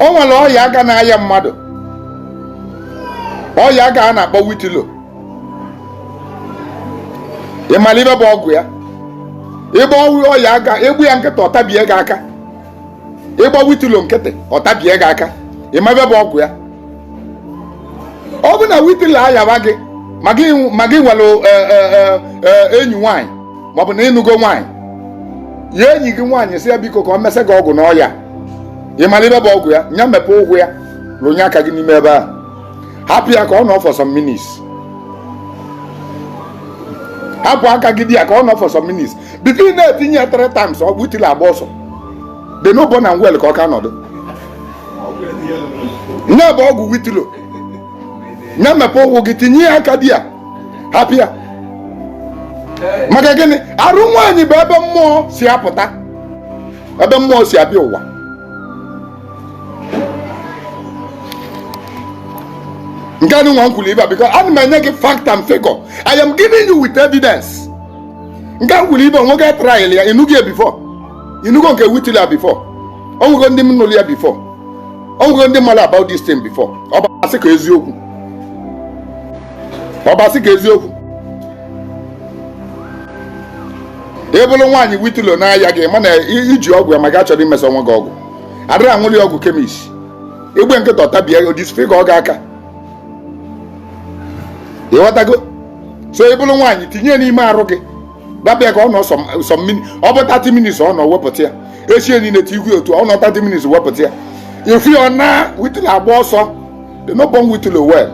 O nwere ọya aga na-aya mmadụ, ọya aga a na-akpọ whitlow. Ị mara ibe bụ ọgwụ ya? Ịgba ọya aga, egbu ya nkịtị, ọ tabie gị aka. Ịgba whitlow nkịtị, ọ tabie gị aka. Ị ma ibe bụ ọgwụ ya? Ọ bụ na whitlow ayaba gị, ma gị nwere enyi nwaanyị, maọbụ na ịnụgo nwaanyị ya, enyi gị nwaanyị sị ya biko ka ọ mesa gị ọgwụ n'ọya. Ị mara ibe bụ ọgwụ ya? Nya mepee ụkwụ ya, rụnye aka gị n'ime ebe ahụ, hapụ ya ka ọ nọ for some minutes. Hapụ aka gị dị ya ka ọ nọ for some minutes before ị na-etinye ya three times. Ọ whitlow agba ọsọ. They no born am well ka ọ ka nọdụ. Nye bụ ọgwụ whitlow. Nye mepee ụkwụ gị, tinye ya aka dị ya, hapụ ya. Maka gịnị? Arụ nwaanyị bụ ebe mmụọ si apụta, ebe mmụọ si abịa ụwa. Nke a nwa m kwuru ibe a, because ana m enye gị fact and figure. I am giving you with evidence. Nke a m kwuru ibe, onwego trial ya. Ịnụgo ya before? Ịnụgo nke whitlow before? Onwego ndị m nụrụ ya before? Onwego ndị mara about this thing before? Ọ bụ asị ka eziokwu? Ọ bụ asị ka eziokwu? Ị bụrụ nwaanyị, whitlow na-aya gị, mana iji ọgwụ ya, ma gị achọrọ imesa onwe gị ọgwụ. Adịrị aṅụrị ọgwụ chemist. Egbe nkịta, ọtabie disfigure ọ ga-aka. Ịghọtago? So ị bụrụ nwaanyị, tinye n'ime arụ gị, dabịa ka ọ nọ some minutes. Ọ bụ 30 minutes ọ nọ, wepụta ya. Echie niile tikwu otu ọ nọ 30 minutes, wepụta ya. Ifu ya, ọ na whitlow agba ọsọ. They no born whitlow well.